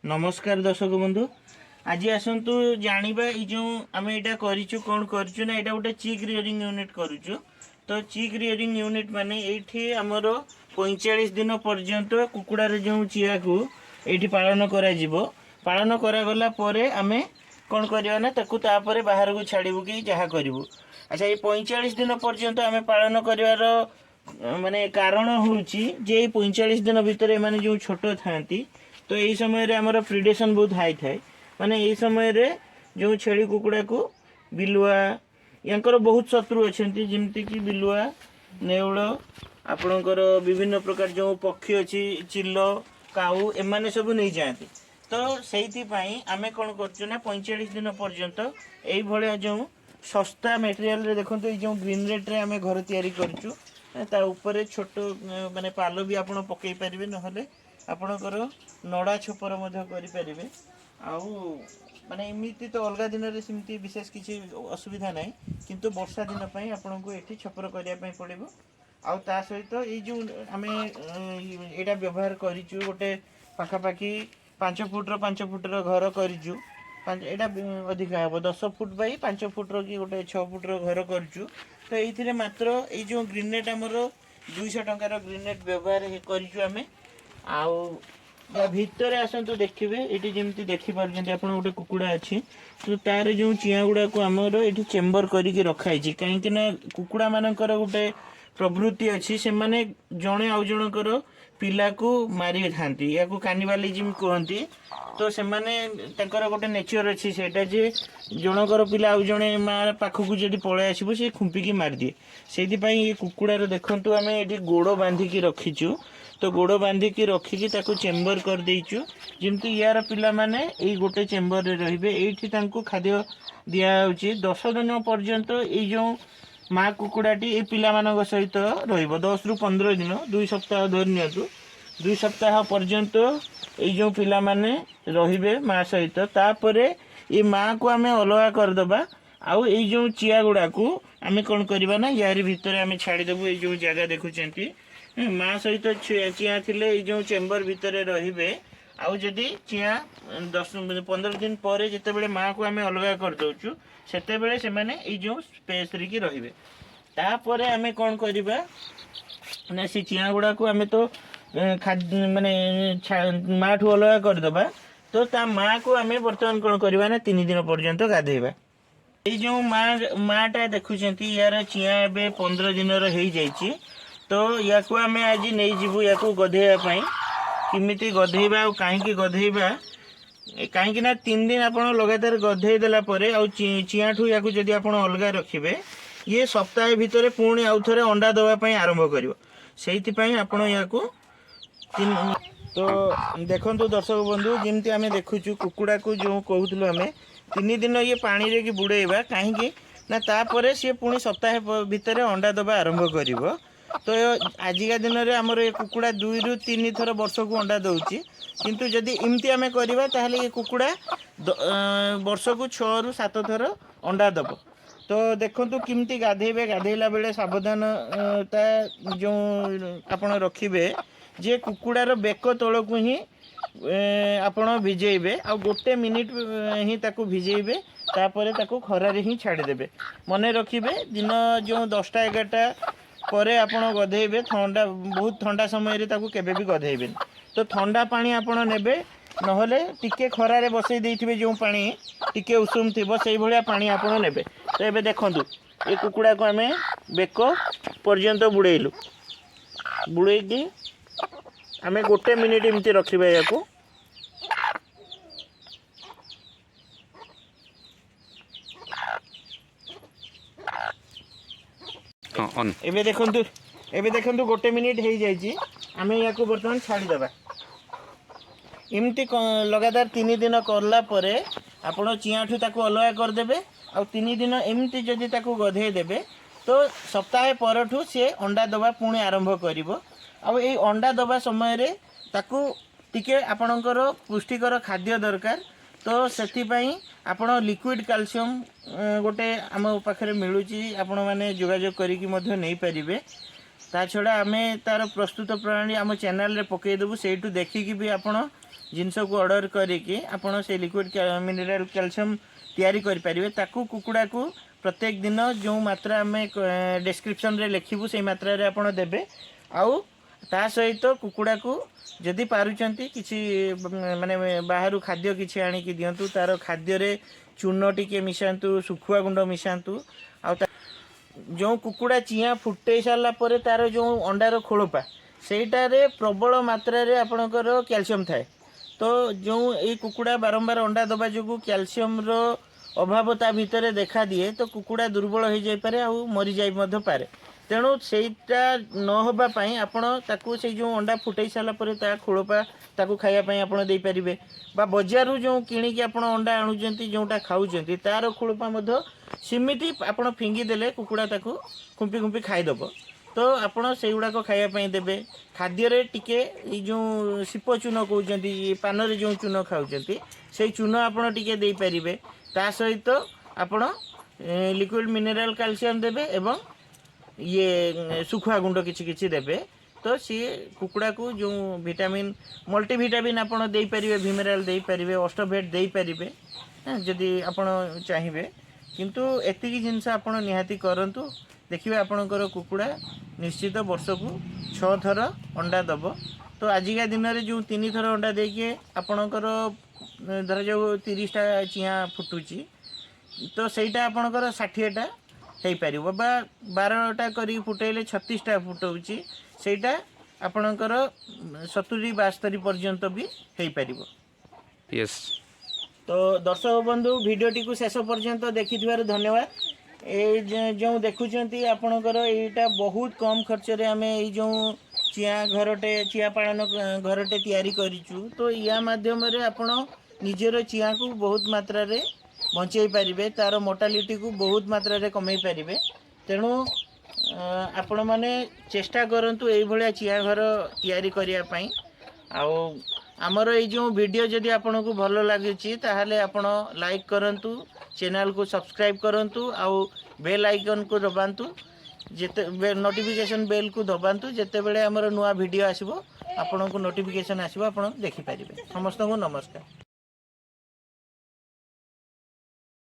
ନମସ୍କାର ଦର୍ଶକ ବନ୍ଧୁ, ଆଜି ଆସନ୍ତୁ ଜାଣିବା ଏଇ ଯେଉଁ ଆମେ ଏଇଟା କରିଛୁ, କ'ଣ କରିଛୁ ନା ଏଇଟା ଗୋଟେ ଚିକ୍ ରିୟରିଂ ୟୁନିଟ୍ କରୁଛୁ। ତ ଚିକ୍ ରିୟରିଂ ୟୁନିଟ୍ ମାନେ ଏଇଠି ଆମର 45 ଦିନ ପର୍ଯ୍ୟନ୍ତ କୁକୁଡ଼ାର ଯେଉଁ ଚିଆକୁ ଏଇଠି ପାଳନ କରାଯିବ। ପାଳନ କରାଗଲା ପରେ ଆମେ କ'ଣ କରିବା ନା ତାକୁ ତାପରେ ବାହାରକୁ ଛାଡ଼ିବୁ କି ଯାହା କରିବୁ। ଆଚ୍ଛା, ଏଇ 45 ଦିନ ପର୍ଯ୍ୟନ୍ତ ଆମେ ପାଳନ କରିବାର ମାନେ କାରଣ ହେଉଛି ଯେ ଏଇ 45 ଦିନ ଭିତରେ ଏମାନେ ଯେଉଁ ଛୋଟ ଥାଆନ୍ତି, ତ ଏଇ ସମୟରେ ଆମର ପ୍ରିଡେସନ୍ ବହୁତ ହାଇ ଥାଏ। ମାନେ ଏଇ ସମୟରେ ଯେଉଁ ଛେଳି କୁକୁଡ଼ାକୁ ବିଲୁଆ, ୟାଙ୍କର ବହୁତ ଶତ୍ରୁ ଅଛନ୍ତି, ଯେମିତିକି ବିଲୁଆ, ନେଉଳ, ଆପଣଙ୍କର ବିଭିନ୍ନ ପ୍ରକାର ଯେଉଁ ପକ୍ଷୀ ଅଛି, ଚିଲ, କାଉ, ଏମାନେ ସବୁ ନେଇଯାଆନ୍ତି। ତ ସେଇଥିପାଇଁ ଆମେ କ'ଣ କରୁଛୁ ନା 45 ଦିନ ପର୍ଯ୍ୟନ୍ତ ଏଇଭଳିଆ ଯେଉଁ ଶସ୍ତା ମେଟେରିଆଲରେ, ଦେଖନ୍ତୁ, ଏଇ ଯେଉଁ ଗ୍ରୀନ୍ ନେଟ୍ରେ ଆମେ ଘର ତିଆରି କରିଛୁ। ତା ଉପରେ ଛୋଟ ମାନେ ପାଲ ବି ଆପଣ ପକାଇ ପାରିବେ, ନହେଲେ ଆପଣଙ୍କର ନଡ଼ା ଛପର ମଧ୍ୟ କରିପାରିବେ। ଆଉ ମାନେ ଏମିତି ତ ଅଲଗା ଦିନରେ ସେମିତି ବିଶେଷ କିଛି ଅସୁବିଧା ନାହିଁ, କିନ୍ତୁ ବର୍ଷା ଦିନ ପାଇଁ ଆପଣଙ୍କୁ ଏଠି ଛପର କରିବା ପାଇଁ ପଡ଼ିବ। ଆଉ ତା ସହିତ ଏଇ ଯେଉଁ ଆମେ ଏଇଟା ବ୍ୟବହାର କରିଛୁ, ଗୋଟେ ପାଖାପାଖି 5 ଫୁଟର 5 ଫୁଟର ଘର କରିଛୁ। ପାଞ୍ଚ ଏଇଟା ଅଧିକା ହେବ, 10 ଫୁଟ ବାଇ 5 ଫୁଟର କି ଗୋଟେ 6 ଫୁଟର ଘର କରିଛୁ। ତ ଏଇଥିରେ ମାତ୍ର ଏଇ ଯେଉଁ ଗ୍ରୀନ୍ ନେଟ୍, ଆମର 200 ଟଙ୍କାର ଗ୍ରୀନ୍ ନେଟ୍ ବ୍ୟବହାର କରିଛୁ ଆମେ। ଆଉ ୟା ଭିତରେ ଆସନ୍ତୁ ଦେଖିବେ, ଏଇଠି ଯେମିତି ଦେଖିପାରୁଛନ୍ତି ଆପଣ ଗୋଟେ କୁକୁଡ଼ା ଅଛି। ତ ତାର ଯେଉଁ ଚିଆଁ ଗୁଡ଼ାକୁ ଆମର ଏଇଠି ଚେମ୍ବର କରିକି ରଖାହେଇଛି, କାହିଁକି ନା କୁକୁଡ଼ାମାନଙ୍କର ଗୋଟେ ପ୍ରବୃତ୍ତି ଅଛି, ସେମାନେ ଜଣେ ଆଉ ଜଣଙ୍କର ପିଲାକୁ ମାରିଥାନ୍ତି। ୟାକୁ କାନିବାଲିଜିମ୍ କୁହନ୍ତି। ତ ସେମାନେ ତାଙ୍କର ଗୋଟେ ନେଚର ଅଛି ସେଇଟା ଯେ ଜଣଙ୍କର ପିଲା ଆଉ ଜଣେ ମା ପାଖକୁ ଯଦି ପଳେଇ ଆସିବ, ସେ ଖୁମ୍ପିକି ମାରିଦିଏ। ସେଇଥିପାଇଁ ଏ କୁକୁଡ଼ାର ଦେଖନ୍ତୁ, ଆମେ ଏଠି ଗୋଡ଼ ବାନ୍ଧିକି ରଖିଛୁ। ତ ଗୋଡ଼ ବାନ୍ଧିକି ରଖିକି ତାକୁ ଚେମ୍ବର କରିଦେଇଛୁ, ଯେମିତି ୟାର ପିଲାମାନେ ଏଇ ଗୋଟେ ଚେମ୍ବରରେ ରହିବେ। ଏଇଠି ତାଙ୍କୁ ଖାଦ୍ୟ ଦିଆହେଉଛି। 10 ଦିନ ପର୍ଯ୍ୟନ୍ତ ଏଇ ଯେଉଁ ମା କୁକୁଡ଼ାଟି ଏଇ ପିଲାମାନଙ୍କ ସହିତ ରହିବ। 10ରୁ 15 ଦିନ, 2 ସପ୍ତାହ ଧରି ନିଅନ୍ତୁ, 2 ସପ୍ତାହ ପର୍ଯ୍ୟନ୍ତ ଏଇ ଯେଉଁ ପିଲାମାନେ ରହିବେ ମା ସହିତ। ତାପରେ ଏ ମାଆକୁ ଆମେ ଅଲଗା କରିଦେବା। ଆଉ ଏଇ ଯେଉଁ ଚିଆ ଗୁଡ଼ାକୁ ଆମେ କ'ଣ କରିବା ନା ୟାରି ଭିତରେ ଆମେ ଛାଡ଼ିଦେବୁ। ଏଇ ଯେଉଁ ଜାଗା ଦେଖୁଛନ୍ତି, ମା ସହିତ ଚିଆଁ ଥିଲେ ଏଇ ଯେଉଁ ଚେମ୍ବର ଭିତରେ ରହିବେ। ଆଉ ଯଦି ଚିଆଁ 10 15 ଦିନ ପରେ ଯେତେବେଳେ ମାଆକୁ ଆମେ ଅଲଗା କରିଦେଉଛୁ, ସେତେବେଳେ ସେମାନେ ଏଇ ଯେଉଁ ସ୍ପେସ୍ରେ କି ରହିବେ। ତାପରେ ଆମେ କ'ଣ କରିବା ନା ସେ ଚିଆଁ ଗୁଡ଼ାକୁ ଆମେ ତ ମାନେ ମାଆଠୁ ଅଲଗା କରିଦେବା। ତ ତା ମାଆକୁ ଆମେ ବର୍ତ୍ତମାନ କ'ଣ କରିବା ନା 3 ଦିନ ପର୍ଯ୍ୟନ୍ତ ଗାଧେଇବା। ଏଇ ଯେଉଁ ମାଆଟା ଦେଖୁଛନ୍ତି, ୟାର ଚିଆଁ ଏବେ 15 ଦିନର ହେଇଯାଇଛି। ତ ୟାକୁ ଆମେ ଆଜି ନେଇଯିବୁ ୟାକୁ ଗଧେଇବା ପାଇଁ। କେମିତି ଗଧେଇବା ଆଉ କାହିଁକି ଗଧେଇବା? କାହିଁକି ନା 3 ଦିନ ଆପଣ ଲଗାତାର ଗଧେଇ ଦେଲା ପରେ ଆଉ ଚିଆଁଠୁ ୟାକୁ ଯଦି ଆପଣ ଅଲଗା ରଖିବେ, ଇଏ ସପ୍ତାହେ ଭିତରେ ପୁଣି ଆଉ ଥରେ ଅଣ୍ଡା ଦେବା ପାଇଁ ଆରମ୍ଭ କରିବ। ସେଇଥିପାଇଁ ଆପଣ ୟାକୁ ତିନି। ତ ଦେଖନ୍ତୁ ଦର୍ଶକ ବନ୍ଧୁ, ଯେମିତି ଆମେ ଦେଖୁଛୁ କୁକୁଡ଼ାକୁ ଯେଉଁ କହୁଥିଲୁ ଆମେ 3 ଦିନ ଇଏ ପାଣିରେ କି ବୁଡ଼େଇବା, କାହିଁକି ନା ତାପରେ ସିଏ ପୁଣି ସପ୍ତାହେ ଭିତରେ ଅଣ୍ଡା ଦେବା ଆରମ୍ଭ କରିବ। ତ ଆଜିକା ଦିନରେ ଆମର ଏ କୁକୁଡ଼ା 2ରୁ 3 ଥର ବର୍ଷକୁ ଅଣ୍ଡା ଦେଉଛି, କିନ୍ତୁ ଯଦି ଏମିତି ଆମେ କରିବା ତାହେଲେ ଏ କୁକୁଡ଼ା ବର୍ଷକୁ 6ରୁ 7 ଥର ଅଣ୍ଡା ଦେବ। ତ ଦେଖନ୍ତୁ କେମିତି ଗାଧେଇବେ। ଗାଧେଇଲା ବେଳେ ସାବଧାନତା ଯେଉଁ ଆପଣ ରଖିବେ ଯେ କୁକୁଡ଼ାର ବେକ ତଳକୁ ହିଁ ଆପଣ ଭିଜେଇବେ ଆଉ 1 ମିନିଟ୍ ହିଁ ତାକୁ ଭିଜେଇବେ। ତାପରେ ତାକୁ ଖରାରେ ହିଁ ଛାଡ଼ିଦେବେ। ମନେ ରଖିବେ, ଦିନ ଯେଉଁ 10ଟା 11ଟା ପରେ ଆପଣ ଗଧେଇବେ। ଥଣ୍ଡା, ବହୁତ ଥଣ୍ଡା ସମୟରେ ତାକୁ କେବେ ବି ଗଧେଇବେନି। ତ ଥଣ୍ଡା ପାଣି ଆପଣ ନେବେ, ନହେଲେ ଟିକେ ଖରାରେ ବସେଇ ଦେଇଥିବେ, ଯେଉଁ ପାଣି ଟିକେ ଉଷୁମ ଥିବ, ସେଇଭଳିଆ ପାଣି ଆପଣ ନେବେ। ତ ଏବେ ଦେଖନ୍ତୁ, ଏ କୁକୁଡ଼ାକୁ ଆମେ ବେକ ପର୍ଯ୍ୟନ୍ତ ବୁଡ଼େଇଲୁ। ବୁଡ଼େଇକି ଆମେ 1 ମିନିଟ୍ ଏମିତି ରଖିବା ୟାକୁ। ହଁ, ଅନ୍। ଏବେ ଦେଖନ୍ତୁ, 1 ମିନିଟ୍ ହେଇଯାଇଛି। ଆମେ ୟାକୁ ବର୍ତ୍ତମାନ ଛାଡ଼ିଦେବା। ଏମିତି ଲଗାତାର 3 ଦିନ କଲା ପରେ ଆପଣ ଚିଆଁଠୁ ତାକୁ ଅଲଗା କରିଦେବେ। ଆଉ 3 ଦିନ ଏମିତି ଯଦି ତାକୁ ଗଧେଇ ଦେବେ, ତ ସପ୍ତାହେ ପରଠୁ ସିଏ ଅଣ୍ଡା ଦେବା ପୁଣି ଆରମ୍ଭ କରିବ। ଆଉ ଏଇ ଅଣ୍ଡା ଦେବା ସମୟରେ ତାକୁ ଟିକେ ଆପଣଙ୍କର ପୁଷ୍ଟିକର ଖାଦ୍ୟ ଦରକାର। ତ ସେଥିପାଇଁ ଆପଣ ଲିକ୍ୱିଡ଼ କ୍ୟାଲସିୟମ୍ ଗୋଟେ ଆମ ପାଖରେ ମିଳୁଛି, ଆପଣମାନେ ଯୋଗାଯୋଗ କରିକି ମଧ୍ୟ ନେଇପାରିବେ। ତା ଛଡ଼ା ଆମେ ତାର ପ୍ରସ୍ତୁତ ପ୍ରଣାଳୀ ଆମ ଚ୍ୟାନେଲରେ ପକାଇଦେବୁ, ସେଇଠୁ ଦେଖିକି ବି ଆପଣ ଜିନିଷକୁ ଅର୍ଡ଼ର କରିକି ଆପଣ ସେଇ ଲିକ୍ୱିଡ଼ ମିନେରାଲ କ୍ୟାଲସିୟମ୍ ତିଆରି କରିପାରିବେ। ତାକୁ କୁକୁଡ଼ାକୁ ପ୍ରତ୍ୟେକ ଦିନ ଯେଉଁ ମାତ୍ରା ଆମେ ଡେସ୍କ୍ରିପସନ୍ରେ ଲେଖିବୁ, ସେଇ ମାତ୍ରାରେ ଆପଣ ଦେବେ। ଆଉ ତା ସହିତ କୁକୁଡ଼ାକୁ ଯଦି ପାରୁଛନ୍ତି କିଛି ମାନେ ବାହାରୁ ଖାଦ୍ୟ କିଛି ଆଣିକି ଦିଅନ୍ତୁ। ତାର ଖାଦ୍ୟରେ ଚୂନ ଟିକେ ମିଶାନ୍ତୁ, ଶୁଖୁଆ ଗୁଣ୍ଡ ମିଶାନ୍ତୁ। ଆଉ ଯେଉଁ କୁକୁଡ଼ା ଚିଆଁ ଫୁଟେଇ ସାରିଲା ପରେ ତାର ଯେଉଁ ଅଣ୍ଡାର ଖୋଳପା, ସେଇଟାରେ ପ୍ରବଳ ମାତ୍ରାରେ ଆପଣଙ୍କର କ୍ୟାଲସିୟମ୍ ଥାଏ। ତ ଯେଉଁ ଏଇ କୁକୁଡ଼ା ବାରମ୍ବାର ଅଣ୍ଡା ଦେବା ଯୋଗୁଁ କ୍ୟାଲସିୟମର ଅଭାବ ତା ଭିତରେ ଦେଖାଦିଏ, ତ କୁକୁଡ଼ା ଦୁର୍ବଳ ହେଇଯାଇପାରେ ଆଉ ମରିଯାଇ ମଧ୍ୟ ପାରେ। ତେଣୁ ସେଇଟା ନ ହେବା ପାଇଁ ଆପଣ ତାକୁ ସେଇ ଯେଉଁ ଅଣ୍ଡା ଫୁଟେଇ ସାରିଲା ପରେ ତା ଖୋଳପା, ତାକୁ ଖାଇବା ପାଇଁ ଆପଣ ଦେଇପାରିବେ। ବା ବଜାରରୁ ଯେଉଁ କିଣିକି ଆପଣ ଅଣ୍ଡା ଆଣୁଛନ୍ତି, ଯେଉଁଟା ଖାଉଛନ୍ତି, ତାର ଖୋଳପା ମଧ୍ୟ ସେମିତି ଆପଣ ଫିଙ୍ଗିଦେଲେ କୁକୁଡ଼ା ତାକୁ ଖୁମ୍ପି ଖୁମ୍ପି ଖାଇଦେବ। ତ ଆପଣ ସେଇଗୁଡ଼ାକ ଖାଇବା ପାଇଁ ଦେବେ। ଖାଦ୍ୟରେ ଟିକେ ଏଇ ଯେଉଁ ସିପ ଚୂନ କହୁଛନ୍ତି, ପାନରେ ଯେଉଁ ଚୂନ ଖାଉଛନ୍ତି, ସେଇ ଚୂନ ଆପଣ ଟିକେ ଦେଇପାରିବେ। ତା ସହିତ ଆପଣ ଲିକ୍ୱିଡ଼ ମିନେରାଲ କ୍ୟାଲସିୟମ୍ ଦେବେ ଏବଂ ଇଏ ଶୁଖୁଆ ଗୁଣ୍ଡ କିଛି କିଛି ଦେବେ। ତ ସିଏ କୁକୁଡ଼ାକୁ ଯେଉଁ ଭିଟାମିନ୍, ମଲ୍ଟିଭିଟାମିନ୍ ଆପଣ ଦେଇପାରିବେ, ଭିମିନାଲ ଦେଇପାରିବେ, ଅଷ୍ଟଭେଟ୍ ଦେଇପାରିବେ, ଯଦି ଆପଣ ଚାହିଁବେ। କିନ୍ତୁ ଏତିକି ଜିନିଷ ଆପଣ ନିହାତି କରନ୍ତୁ, ଦେଖିବେ ଆପଣଙ୍କର କୁକୁଡ଼ା ନିଶ୍ଚିତ ବର୍ଷକୁ 6 ଥର ଅଣ୍ଡା ଦେବ। ତ ଆଜିକା ଦିନରେ ଯେଉଁ 3 ଥର ଅଣ୍ଡା ଦେଇକି ଆପଣଙ୍କର ଧରାଯାଉ 30ଟା ଚିଆଁ ଫୁଟୁଛି, ତ ସେଇଟା ଆପଣଙ୍କର 60ଟା ହେଇପାରିବ। ବା 12ଟା କରିକି ଫୁଟେଇଲେ 36ଟା ଫୁଟଉଛି, ସେଇଟା ଆପଣଙ୍କର 70 72 ପର୍ଯ୍ୟନ୍ତ ବି ହେଇପାରିବ। ତ ଦର୍ଶକ ବନ୍ଧୁ, ଭିଡ଼ିଓଟିକୁ ଶେଷ ପର୍ଯ୍ୟନ୍ତ ଦେଖିଥିବାରୁ ଧନ୍ୟବାଦ। ଏଇ ଯେଉଁ ଦେଖୁଛନ୍ତି ଆପଣଙ୍କର, ଏଇଟା ବହୁତ କମ୍ ଖର୍ଚ୍ଚରେ ଆମେ ଏଇ ଯେଉଁ ଚିଆଁ ଘରଟେ, ଚିଆଁ ପାଳନ ଘରଟେ ତିଆରି କରିଛୁ। ତ ୟା ମାଧ୍ୟମରେ ଆପଣ ନିଜର ଚିଆଁକୁ ବହୁତ ମାତ୍ରାରେ ବଞ୍ଚେଇ ପାରିବେ, ତାର ମୋର୍ଟାଲିଟିକୁ ବହୁତ ମାତ୍ରାରେ କମେଇ ପାରିବେ। ତେଣୁ ଆପଣମାନେ ଚେଷ୍ଟା କରନ୍ତୁ ଏଇଭଳିଆ ଚିଆଁ ଘର ତିଆରି କରିବା ପାଇଁ। ଆଉ ଆମର ଏଇ ଯେଉଁ ଭିଡ଼ିଓ ଯଦି ଆପଣଙ୍କୁ ଭଲ ଲାଗୁଛି, ତାହେଲେ ଆପଣ ଲାଇକ୍ କରନ୍ତୁ, ଚ୍ୟାନେଲକୁ ସବସ୍କ୍ରାଇବ୍ କରନ୍ତୁ ଆଉ ବେଲ୍ ଆଇକନ୍କୁ ଦବାନ୍ତୁ, ଯେତେ ନୋଟିଫିକେସନ୍ ବେଲ୍କୁ ଦବାନ୍ତୁ। ଯେତେବେଳେ ଆମର ନୂଆ ଭିଡ଼ିଓ ଆସିବ, ଆପଣଙ୍କୁ ନୋଟିଫିକେସନ୍ ଆସିବ, ଆପଣ ଦେଖିପାରିବେ। ସମସ୍ତଙ୍କୁ ନମସ୍କାର।